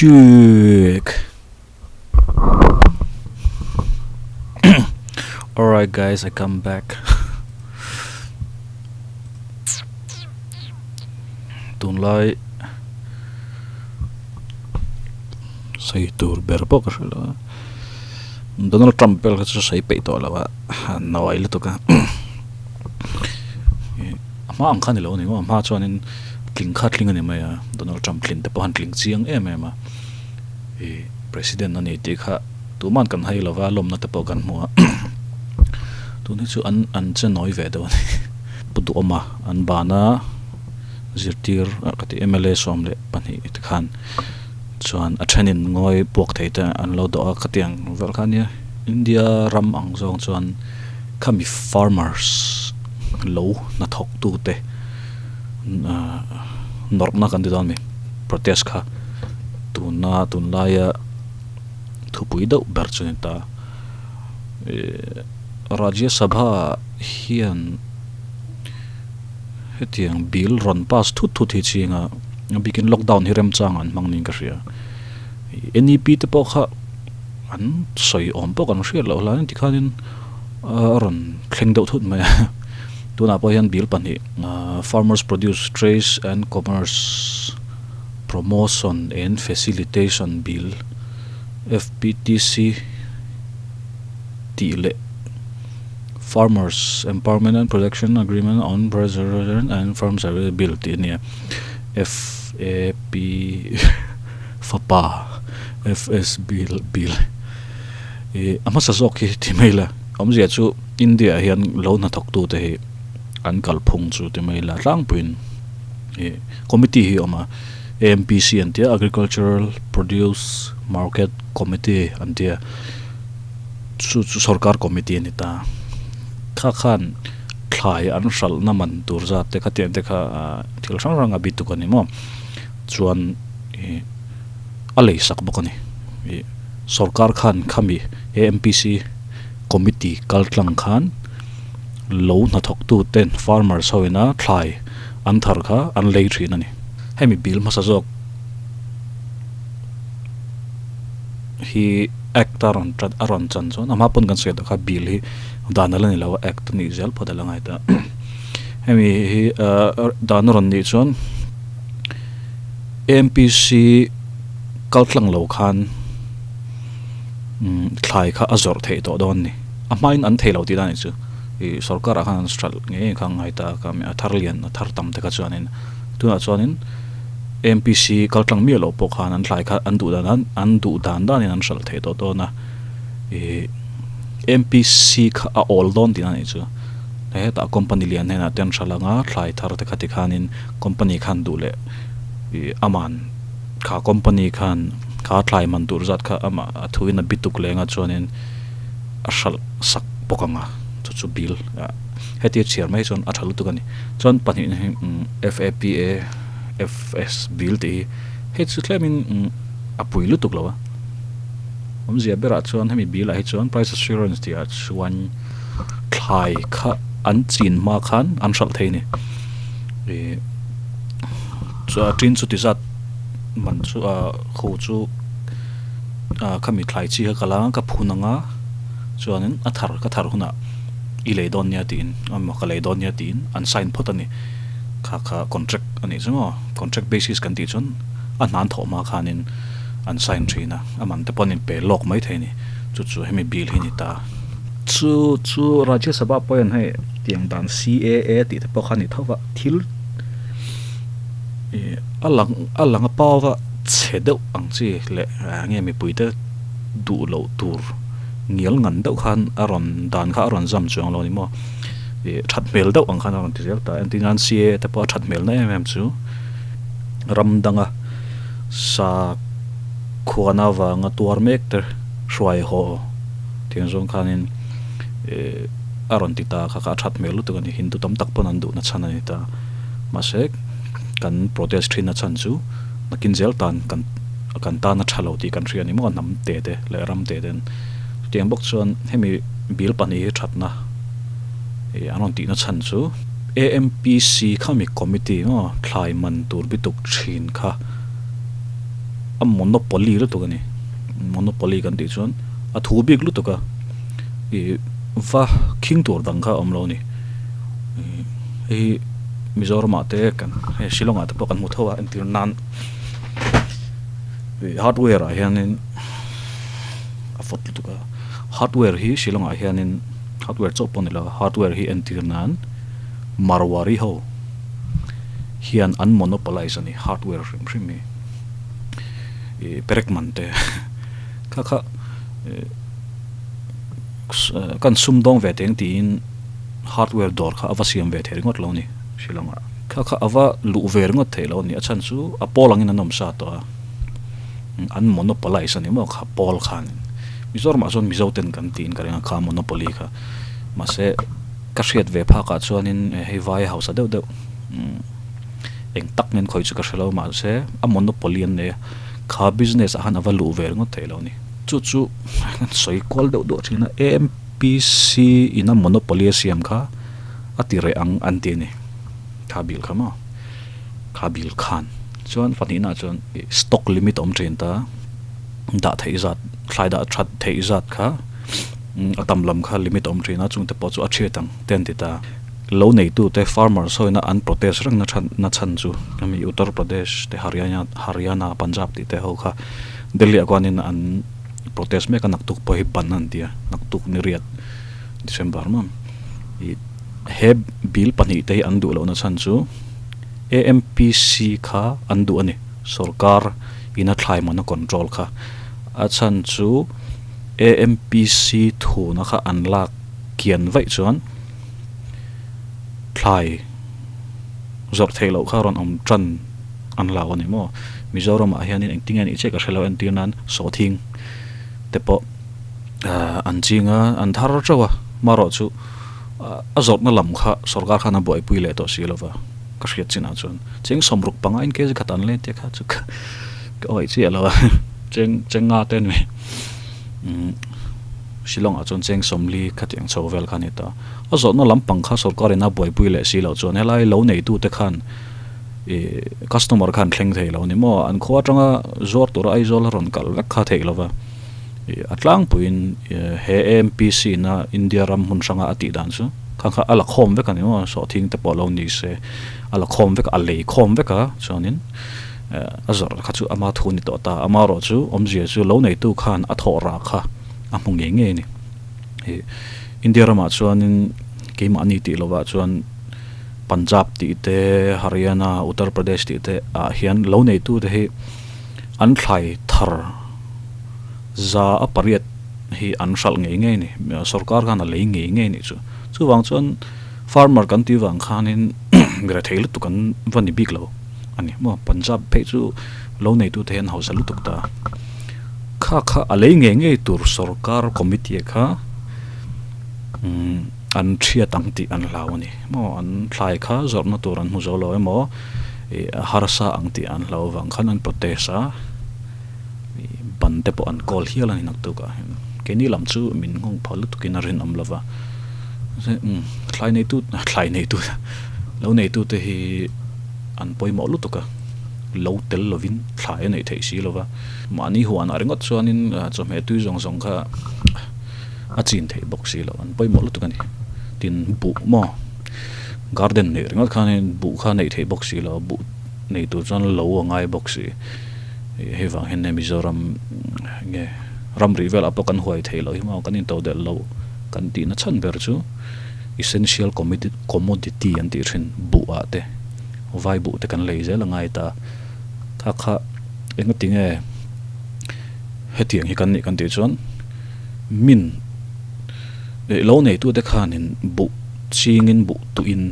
Check. Alright guys, I come back. Tunlai sawi tur ber pawh ka hre lo a, Donald Trump vel kha chu sawi peih tawh lo a, a nawi lutuk a, a hma ang kha a ni lo a ni maw, a hma chuanin tling kha tling a ni mai a, Donald Trump tlin te pawh han tling chiang em em a, ih president a ni tih kha tuman kan hai lo va, lawmna te pawh kan hmu a, tun hi chu an an che nawi ve deuh a ni, Pu Duhawma an bana zirtir ah ka tih mla 12 te khan chuan a thenin ngawi puak thei te an lo dawh a khatiang vel kha ania India ram ang zawng chuan khami farmers lo hnathawk tu te ahh nawrhna kan ti dawn a ni protest kha tuna tunlaia thupui deuh ber chu a ni ta ihh Rajya Sabha hian. Hetiang bill rawn pass thut thut hi chinga a bikin lockdown hi remchang an hmang niin ka hria. NEP te pawh kha an sawi awm pawh kan hriat loh hlain tikhanin a rawn thleng deuh thut mai a. Tunah pawh hian bill pahnih Farmers Produce Trade and Commerce Promotion and Facilitation Bill, FPTC, tih leh Farmers Empowerment and Protection Agreement on Preservation and Farm Service Bill tih a ni a, FAP fapa FS Bill bill ih a hmasa zawk hi ti mai ila awmzia chu India ah hian lo hnathawk tu te hi an kalphung chu ti mai ila tlangpuiin ih committee hi a awm a AMPC an tia Agricultural Produce Market Committee an tia. Chu chu sorkar committee a ni ta. Kha khan thlai an hralhna man tur zat te khatiang te kha thil hrang hrang a bi tuk a ni maw. Chuan ih a lei sak bawk a ni. Ih sorkar khan khami AMPC committee kal tlang khan lo hnathawk tu ten farmers ho ina thlai an thar kha an lei thin a ni. Hemi bill hmasa zawk hi act a rawn a rawn chan chuan a hma pawn kan sawi tawh kha bill hi dan ala ni lo a act a nih zel phawt ala ngai ta hemi hi ahh dan a rawn nih chuan M P C kal tlang lo khan umm thlai kha a zawrh theih tawh dawn a ni a hmain an thei lo tih dan a nih chu ih sorkar ah khan an hralh ngei ngei kha a ngai ta a thar lian a thar tam te kha chuanin tunah chuanin. MPC kal tlang miah loh pawh khan an thlai kha an duh dan an an duh dan danin an hralh theih tawh dawn a, ih MPC kha a awl dawn tihna anih chu. Hetah company lian hnenah te an hralh ang a, thlai thar te kha tikhanin company khan duh leh ih aman kha company khan kha thlai man tur zat kha amah a thuin a bi tuk leng a chuanin a hralh sak bawk ang a, chu chu bill heti a chhiar mai chuan a tha lutuk a ni. Chuan pahnihna hi FAPA. FS bill tih hi hei chu tlemin a pui lutuk lo a, awmzia berah chuan hemi bill ah hi chuan price assurance tih ah chuan thlai kha an chin hma khan an hralh thei a ni ih chuan tin chuti zat man chu ah ho chu ah khami thlai chi kha ka la ka phun ang a chuanin a thar ka thar hunah i lei dawn nia tiin emaw ka lei dawn nia tiin an sign phawt a ni. Kha kha contract a nih chu maw? Contract basis kan tih chuan a hnan thawh hma khanin an sign thin a, a man te pawh an inpe lawk mai thei a ni. Chu chu hemi bill hi a ni ta. Chu chu Rajya Sabha pawh hian hei tiang dan CAA tih te pawh kha a ni tho va, thil ih a lang a lang a pau va chhe deuh ang chi leh nge mipuite duh loh tur ngial ngan deuh khan a rawn dan kha a rawn zam chuang lo a ni maw? Ih that hmel deuh ang khan a rawn ti zel ta. Entir nan CAA te pawh a that hmel na em em chu ram danga sa khuan avanga tuar mek te hruai haw tiang zawng khanin ih a rawn ti ta kha kha a that hmel lutuk a ni. Hindu tam tak pawn an duhna chhan a ni ta. Mahse kan protest thinna chhan chu nakin zel tan kan kan tan a tha lo tih kan hria a ni maw hnam te te leh ram te ten. Chutiang bawk chuan hemi bill pahnih hi thatna. Ih an rawn tihna chhan chu AMPC kha mi committee maw thlai man tur bi tuk thin kha a monopoly lutuk a ni. Monopoly kan tih chuan a thu bik lutuk a, ih va khing tur dang kha a awm lo a ni. Ih hei hi Mizoramah te kan hei Shillong ah te pawh kan hmu tho a entir nan ih hardware ah hianin a fawt lutuk a, hardware hi Shillong ah hianin hardware chauh pawh a ni lo a, hardware hi entir nan Marwari ho hian an monopolize a ni hardware hrim hrim hi ih perek man te kha kha ih kan sumdawng ve teng tiin hardware dawr kha a va siam ve thei ringawt lo a ni Shillong ah kha kha a va luh ve ringawt thei lo a ni a chhan chu a pawl angin an awm sa tawh a an monopolize a ni maw kha pawl khan Mizoram ah chuan Mizo ten kan tiin ka ring a kha monopoly kha mahse. Ka hriat ve phakah chuanin hei vai hausa deuh deuh eng tak nen khawi chu ka hre lo mahse a monopoly an nei a, kha business ah khan a va luh ve ringawt theih lo a ni. Chu chu kan sawi kual deuh duah thin a, AMPC in a monopoly a siam kha a ti reh ang an ti a ni, kha bill kha maw, kha bill khan. Chuan pahnihna ah chuan stock limit a awm thin ta, dah theih zat, thlai dah that theih zat kha. A tam lam kha limit a awm thin a, chungte pawh chu a thiat ang te an ti ta. Lo neitute farmers hoina an protest reng na chhan na chhan chu hemi Uttar Pradesh te Haryana Haryana Punjab tih te ho kha Delhi ah khuanin an protest mek a naktuk pawh hi ban an ti a, naktuk ni riat December maw ih he bill pahnih te hi an duh lohna chhan chu AMPC kha an duh a ni sorkar ina thlai mana control kha a chhan chu. AMPC thuna kha an lak kian vaih chuan thlai zawrh theih loh kha rawn awm tan an lo a ni maw? Mizoramah hianin engtin nge nih chiah ka hre lo entir nan sawhthing te pawh an ching a, an thar teuh a, marawh chu a zawrhna lam kha sorkar khan a buaipui leh tawh si lova ka hriat chinah chuan cheng sawmruk panga in kg khat an leng tia kha chu ka awih chiah lo a cheng cheng nga te a ni. Umm Shillong ah chuan cheng sawmli khatiang chho vel kha a ni ta. A zawhna lampang kha sorkar in a buaipui leh si loh chuan helai lo neitu te khan ih customer khan thleng thei lo a ni maw? An khua atanga zuar tura Aizawl a rawn kal vek kha theih lova ih a tlangpuiin he AMPC na India ram hmun hranga a tih dan chu kha kha a la khawm vek a ni maw? Sawhthing te pawh lo ni se a la khawm vek a, a lei khawm vek a chuanin. A zawrh kha chu ama thu a ni tawh ta. Amaherawh chu awmzia chu lo neitu khan a thawh rah kha a hmu ngei ngei a ni. Ih India ramah chuanin keimahni tih lovah chuan Punjab tih te, Haryana, Uttar Pradesh tih te ah hian lo neitu te hi an thlai thar za a pariat hi an hralh ngei ngei a ni. Sorkar khan a lei ngei ngei a nih chu. Chuvang chuan farmer kan tih vang khanin rethei lutuk an va ni bik lo. A ni maw? Punjab phei chu lo neitute hian hausa lutuk ta. Kha kha a lei ngei ngei tur sorkar committee kha umm an thiat ang tih an hlau a ni maw? An thlai kha zawrhna tur an hmu zo lo emaw ih a harsa ang tih an hlau avang khan an protest a, ih ban te pawh an call hial a ni naktukah hian. Keini lam chu min nghawng phah lutukin a rinawm lo va, umm thlai neitu thlai neitu lo neitute hi. An pawimawh lutuk a, lo tel lovin thlai a neih theih si lova, mahni huanah ringawt chuanin chawhmeh tui zawng zawng kha a chin theih bawk si lo, an pawimawh lutuk a ni. Tin, buh maw garden neih ringawt khanin buh kha neih theih bawk si lo, buh nei tur chuan lo a ngai bawk si. Hei vang hian Mizoram nge ramri velah pawh kan huai theih loh hi maw, kan intodelh lo kan tihna chhan ber chu. Essential commodity an tih thin buh ah te vai buh te kan lei zel a ngai ta. Kha kha engati nge hetiang hi kan nih kan tih chuan min eh lo neitute khanin buh chingin buh tuhin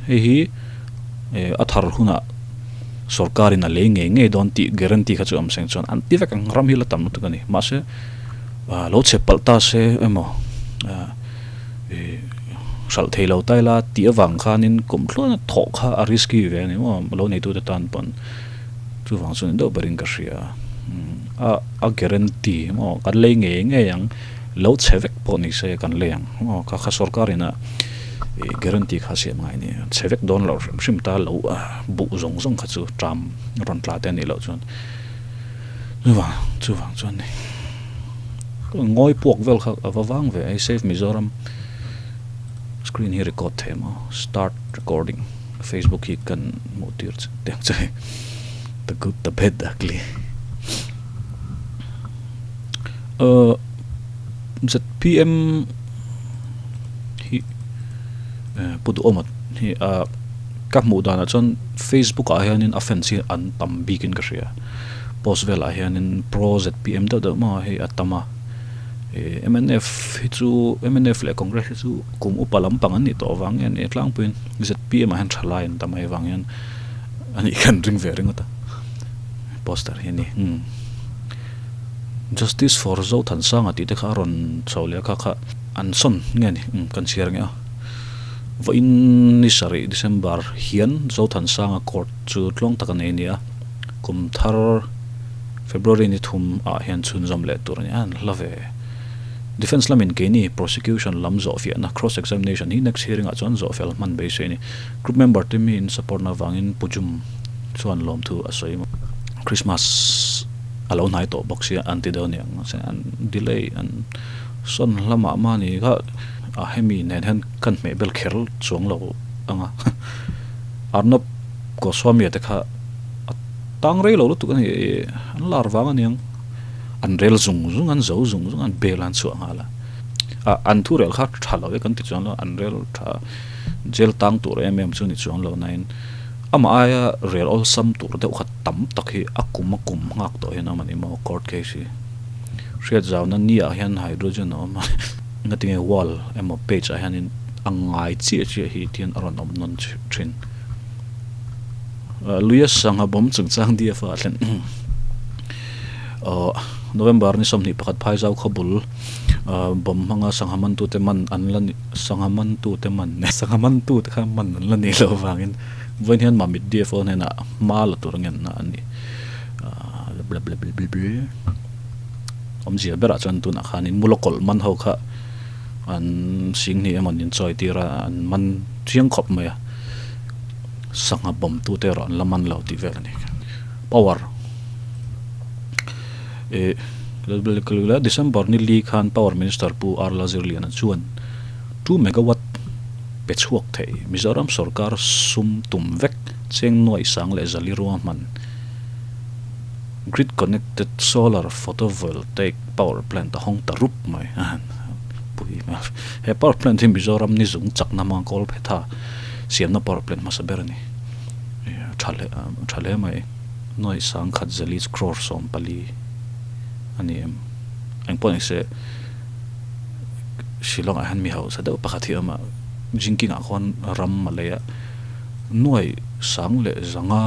hei hi eh a thar hunah sorkarin a lei ngei ngei dawn tih guarantee kha chu awm seng chuan an ti vek ang ram hi la tam lutuk a ni. Mahse lo chhe palh ta se emaw ah. Ih hralh thei lo ta ila tih avang khanin kum thluana thawh kha a risky ve a ni maw lo neitute tan pawn chuvang chuan deuh berin ka hria a a guarantee maw kan lei ngei ngei ang lo chhe vek pawh ni se kan lei ang maw kha kha sorkar ina ih guarantee kha siam ngai a ni chhe vek dawn loh hrim hrim ta lo buh zawng zawng kha chu tram rawn tla te a nih loh chuan. Chuvang chuvang chuan ni ngawi puak vel kha a va vang ve hei save Mizoram screen hi record thei maw start recording Facebook hi kan hmuh tir che teh che the good the bad the ugly uh zpm hi pu duhawma hi ah ka hmuh danah chuan Facebook ah hianin a fans hi an tam bikin ka hria post velah hianin pro zpm deuh deuh maw hei a tam a ih mnf hi chu mnf leh congress hi chu kum upa lampang an nih tawh avang nge ni tlangpuiin zpm ah hian thalai an tam avang hian a nih khan ring ve ringawt a poster hi a ni umm justice for Zothansanga tih te kha a rawn chho leh a kha kha an sawn nge ni umm kan chhiar nge a vawiin ni sarih December hian Zothansanga court chu tluang tak a nei a ni a kum thar February ni thum ah hian chhunzawm leh tur a ni a an hla ve. Defence lamin keini prosecution lam zawhfiahna cross examination hi next hearing ah chuan zawhfel hman beisei a ni. Group member te mi in support na avangin Pu Jum chuan lawmthu a sawi. Christmas a lo hnai tawh bawk sia an ti deuh aniang mahse an delay an sawn hla mah mah a ni kha a hemi nen hian kan hmeh bel kher chuang lo ang a Arnab Goswami te kha a tang rei lo lutuk a ni an lar vang aniang. An rel zung zung an zo zung zung an bel an chhuah nghal a ah an thu rel kha tha lo e kan ti chuang lo an rel tha jail tang tur em em chu ni chuang lo nain amah aia rel awlsam tur deuh kha tam tak hi a kum a kum nghak tawh hian awm a ni maw court case hi hriat zauna ni ah hian hydrogen a awm a ngatinge wall emaw page ah hianin a ngai chiah chiah hi tihian a rawn awm nawn thin. Luia sangha bawm chungchang DFA a thlen Aww November ni 21 Phaizau khawbul bawm hmanga sangha mantute man an la ni sangha mantute man sangha mantute kha man an la nih loh avangin vawiin hian Mamit DFO hnenah hma la tur ngenna an ni Awmzia berah chuan tunah khanin Mulakawlh man ho kha an singhnih emaw an inchawi tir a an man chiang khawp mai a. Sangha bawm tute erawh an la man lo tih vel a ni. Power eh December ni li khan Power Minister Pu R Lazirliana chuan 2 megawatt pe chhuak thei Mizoram sorkar sum tum vek cheng nuai sang leh zali ruahman Grid Connected Solar Photovoltaic Power Plant a hawng ta rup mai. He power plant hi Mizoram ni zung chakna hmanga kawl phetha Siamna power plant hmasa ber a ni. Tha hle tha hle mai. Nuaih sang khat zali crore 14 a ni em. Engpawh ni se Shillong ah hian mi hausa deuh pakhat hi a awm a, Jingking ah khuan ram a lei a, nuaih sang leh zanga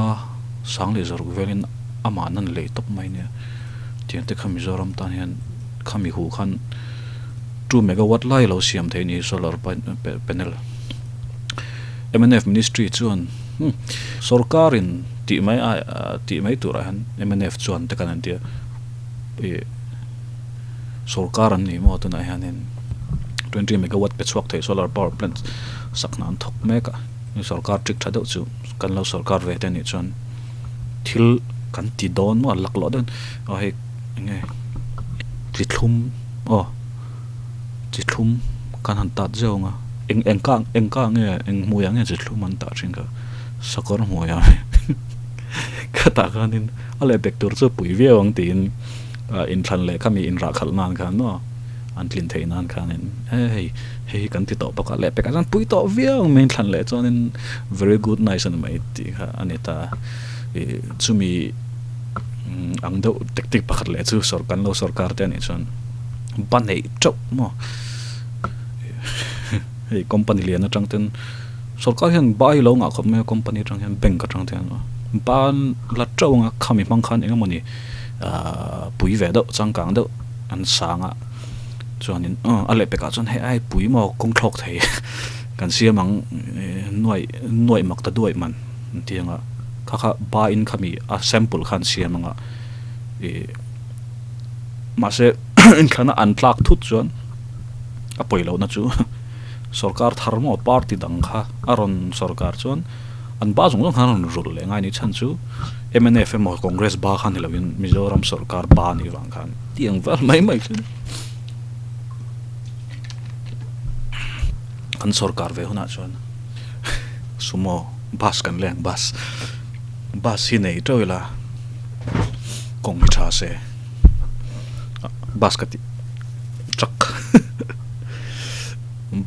sang leh zaruk velin amah nan lei tawp mai nia. Tiang te kha Mizoram tan hian khami hu khan 2 megawatt lai lo siam thei a ni solar panel. Mnf ministry chuan sorkarin tih mai ai tih mai turah hian mnf chuan te kan han tia ih sorkar an ni maw tunah hianin 20 megawatt pe chhuak thei solar power plant sak hna an thawk mek a sorkar trick tha deuh chu kan lo sorkar ve te anih chuan thil kan ti dawn maw laklawh deuh aw hei eng nge chi thlum aw. Chi thlum kan han tat zeuh ang a, eng eng ka eng ka nge eng hmuiah nge chi thlum an tah thin kha sakawr hmuiah khatah khanin a lehpek tur chu pui viau ang tiin inthlan leh khami inrah khalh nan khan maw an tlin theih nan khanin e hei hei hi kan ti tawh bawk a lehpek ah chuan pui tawh viau ang mai inthlan leh chuanin very good nice a ni mai tih kha a ni ta ih chumi ang deuh tactic pakhat leh chu kan lo sorkar te a nih chuan. Ba neih teuh maw hei company lian atang ten sorkar hian ba hi lo ngah khawp mai a company atang hian bank atang te hian ba la teuh anga khami hmang khan eng emawni ahh pui ve deuh changkang deuh an sang a chuanin a lehpekah chuan hei ai pui maw kawng thlawk thei kan siam ang nuaih nuaih mak ta duaih man an ti anga kha kha ba in khami a sample khan siam anga ih. Mahse inthlana an tlak thut chuan a pawi lohna chu sorkar thar maw party dang kha a rawn sorkar chuan An ba zawng zawng khan an rawn rulh leh ngai a ni. Chhan chu mnf emaw Congress ba kha ni lovin Mizoram sorkar ba a nih vang khan tiang vel mai mai chu kan sorkar ve hunah chuan sumo bus kan leng bus bus hi nei teuh ila kawng hi tha se bus ka tih truck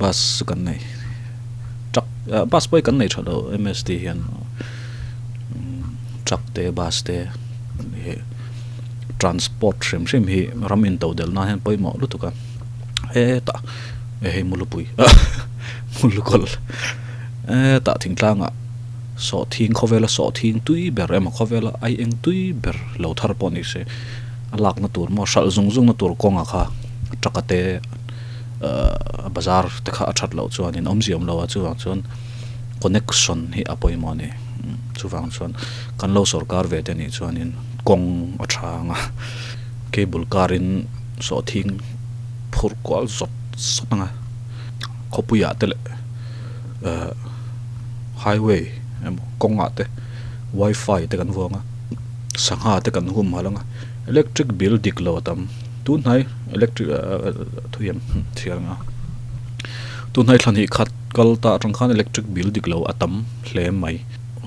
bus chu kan nei truck bus pawh hi kan nei tha lo M_S_T hian truck te bus te ih transport hrim hrim hi ram intodelh nan hian pawimawh lutuk a hetah hei mulupui mulukawlh hetah thingtlangah sawhthing khawvela sawhthing tui ber emaw khawvela ai eng tui ber lo thar pawh ni se a lakna tur maw hralh zung zungna tur kawnga kha truck a te ahh bazar te kha a that loh chuanin awmzia awm lo a chuvang chuan connection hi a pawimawh a ni chuvang chuan kan lo sawrkar ve te nih chuanin kawng a tha ang a cable car in sawhthing phurh kual zawt zawt ang a khawpuiah te leh ahh highway emaw kawngah te wifi te kan vuang a sangha te kan hum halh ang a electric bill dik lo a tam tun hnai electric ahh thuiam chhiar ang a tun hnai thla hnih khat kal ta atang khan electric bill dik lo a tam hle mai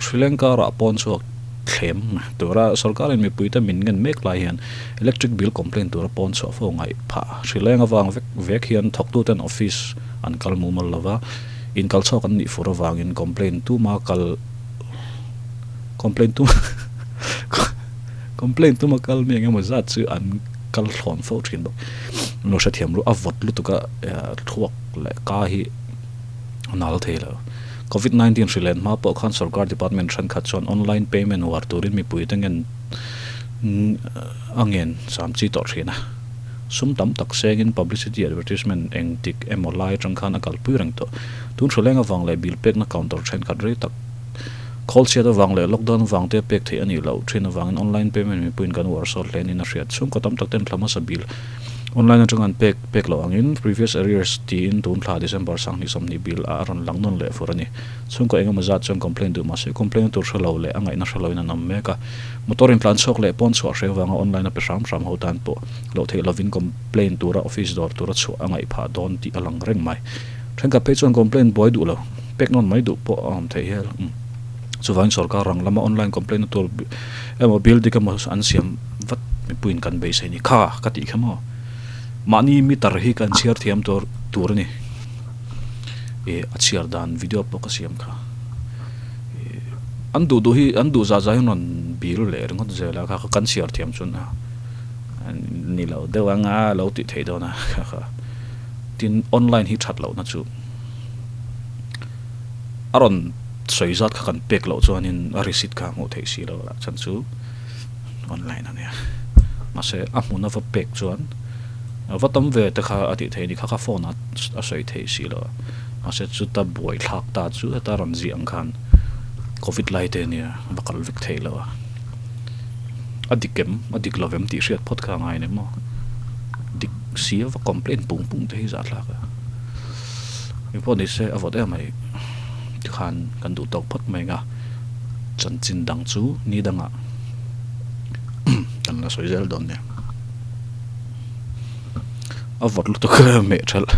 Sri Lanka rah pawn chhuak thlem tura sorkar in mipui te min ngen mek lai hian electric bill complain tura pawn chhuah fo ngaih phah Sri Lanka vang vek vek hian thawktu ten office an kal mumal lova inkal chhuak an nih fur avangin complain tuma kal complain tuma complain tuma kal mi engemaw zat chu an kal thlawn fo thin bawk lo hrethiam ru a vawt lutuk a thluak leh ka hi a nal thei lo covid 19 hri len hma pawh khan sorkar department thenkhat chuan online payment uar turin mipui te ngen a ngen cham chi tawh thin a. Sum tam tak sengin publicity advertisement eng tik emaw lai atang khan a kalpui reng tawh. Tun hruleng avang leh bill pekna counter thenkhat rei tak khawl chhiat avang leh lockdown avang te pek theih a nih loh thin avangin online payment mipuiin kan uar sawt hle niin a hriat. Chhungkaw tam tak ten thla hmasa bill online atanga an pek pek loh angin previous arrears tiin tun thla December sanghnih 20 bill ah a rawn lang nawn leh fur a ni. Chhungkaw engemaw zat chuan complaint duh mahse complaint a tur hre lo leh a ngaihna hre loin an awm mek a. Motor in tlan chhuak leh pawn chhuah hreu vanga online a pe hram hram ho tan pawh loh theih lovin complain tura office dawr tura chhuah a ngaih phah dawn tih a lang reng mai. Thenkhat phei chuan complain buai duh lo, pek nawn mai duh pawh a awm theih hial. Umm. Chuvangin sorkar rang lama online complain na tur emaw bill dik emaw an siam vat mipuiin kan beisei ni. Kha ka tih kha maw? Mahni meter hi kan chhiar thiam tur tur a ni. Ih a chhiar dan video pawh ka siam kha. An duh duh hi an duh zah zah hi an rawn bil leh ringawt zel a kha kha kan chhiar thiam chuan a ni lo deuh anga lo tih theih dawn a kha kha tin online hi that lohna chu a rawn sawi zat kha kan pek loh chuanin a receipt kha a hmuh theih si lo lah chhan chu online a nia mahse a hmun a va pek chuan va tam ve te kha a tih theih a ni kha kha phone ah a sawi theih si lo a. Mahse chuta buai thlak ta chu heta rawn ziah ang khan Covid lai te ania va kal vek theih loh a, a dik em a dik lo em tih hriat phawt kha a ngai nem maw, dik si a va complain pung pung te hi zahthlak a, engpawh ni se a vawt em mai tikhan kan duh tawk phawt mai ang a, chanchin dang chu ni dangah kan la sawi zel dawn nia, a vawt lutuk a meh thelh.